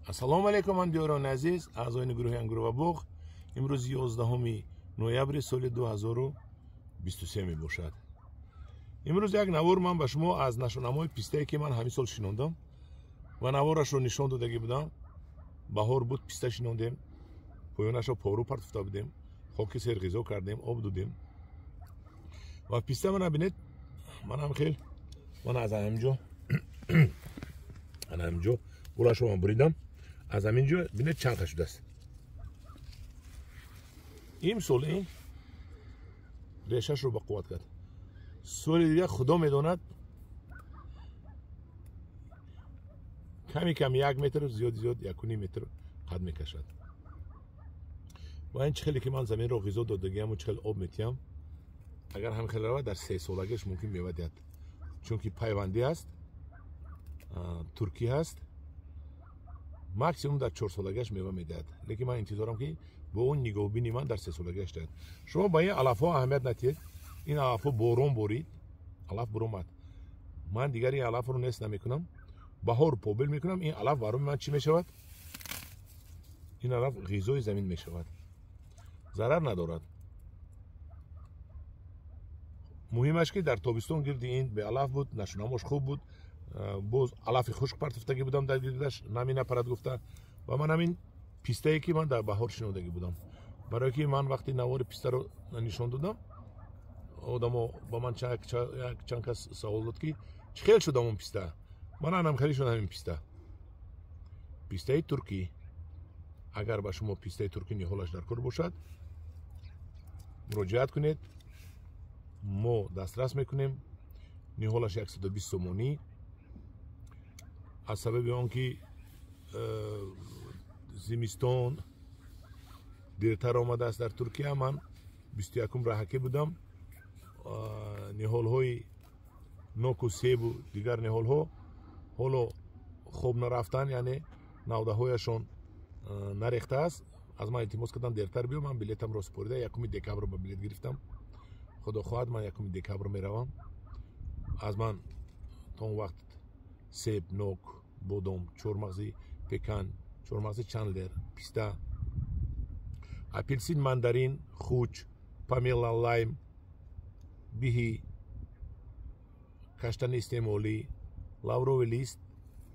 Ассалому алайкум, ҳамдиёрони азиз, аъзоёни гурӯҳи Ангур ва боғ. Имрӯз 11 ноябри соли 2023 мебошад. Имрӯз як навор ман ба шумо аз нашонамои пистае, ки ман ҳамин сол шинондам ва наворашро нишон додагӣ будам. Баҳор буд, писта шинондем, поёнашро пору партофта будем, хоки серғизо кардем, об додем ва писта мана бинед, манам хел ман аз ҳаминҷо ана ҳаминҷо гулашро ман буридам. Аз ҳамин ҷо бинед чанд қа шудааст. Имсол ин решашро ба қувват кард. Соли дигар худо медонад, ками кам 1 метр, зиёд зиёд 1.5 метр қад мекашад. Ва ин чӣ хеле ки ман заминро ғизо додагиаму чӣ хел об метиҳам, агар ҳам хел равад, дар 3 солагиаш мумкин мева диҳад, чунки пайвандӣ аст, туркӣ ҳаст, максимум дар 4 солагиаш мева медиҳад. Лекин ман интизорам, ки бо он нигоҳбини ман дар 3 солагиаш диҳад. Шумо ба ин алафҳо аҳамият надиҳед. Ин алафҳо борон борид, алаф буромад. Ман дигар ин алафро нест намекунам, баҳор побил мекунам. Ин алаф барои ман чӣ мешавад? Ин алаф ғизои замин мешавад, зарар надорад. Муҳимаш ки дар тобистон гирди ин беалаф буд, нашунамош хуб буд, боз алафи хушк партофтагӣ будам дар гирдаш, нами напарад гуфта. Ва ман ҳамин пистае, ки ман дар баҳор шинодагӣ будам, барое ки ман вақти навори пистаро нишон додам, одамо ба ман чанд кас савол дод, ки чӣ хел шуд ҳамон писта. Ман анам хеле шуд ҳамин писта, пистаи туркӣ. Агар ба шумо пистаи туркӣ ниҳолаш дар кор бошад, муроҷиат кунед, мо дастрас мекунем. Ниҳолаш 120 сомонӣ. Аз сабаби он ки зимистон дертар омадааст дар Туркия, ман 21 раҳакӣ будам. Ниҳолҳои ноку себу дигар ниҳолҳо ҳоло хоб нарафтан, яъне навдаҳояшон нарехтааст. Аз ман илтимос кардам дертар биё. Ман билетамро супорида 1 декабр ба билет гирифтам. Худо хоҳад, ман 1 декабр меравам. Аз ман то он вақт себ, нок, бодом, чормағзи пекан, чормағзи чандлер, писта, апелсин, мандарин, хуч, памела, лайм, биҳи, каштани истеъмолӣ, лавровый лист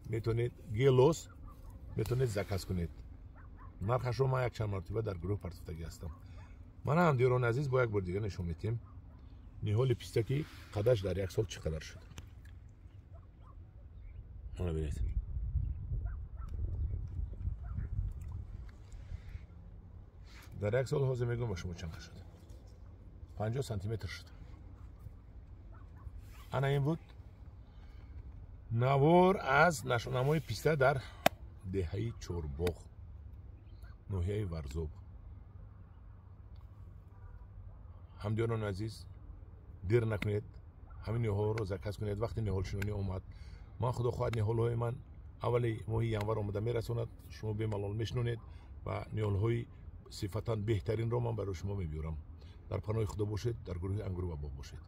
метавонед, гелос метавонед заказ кунед. Нархашро ман якчанд мартиба дар гурӯҳ партофтагӣ ҳастам. Мана ҳамдиёрони азиз, бо як бор дигар нишон медиҳем ниҳоли писта, ки қадаш дар як сол чӣ қадар шуд. Мана бинед, дар як сол ҳозир мегӯям ба шумо чанд шуд, 50 сантиметр шуд. Ана ин буд навор аз нашонамои писта дар деҳаи Чорбоғ, ноҳияи Варзоб. Ҳамдиёрони азиз, дер накунед, ҳамин ниҳолро заказ кунед. Вақти ниҳолшинонӣ омад, ман худо хоҳад ниҳолҳои ман аввали моҳи январ омада мерасонад. Шумо бемалол мешинонед ва ниҳолҳои сифатан беҳтаринро ман барои шумо мебиёрам. Дар паноҳи худо бошед, дар гурӯҳи Ангур ва боғ бошед.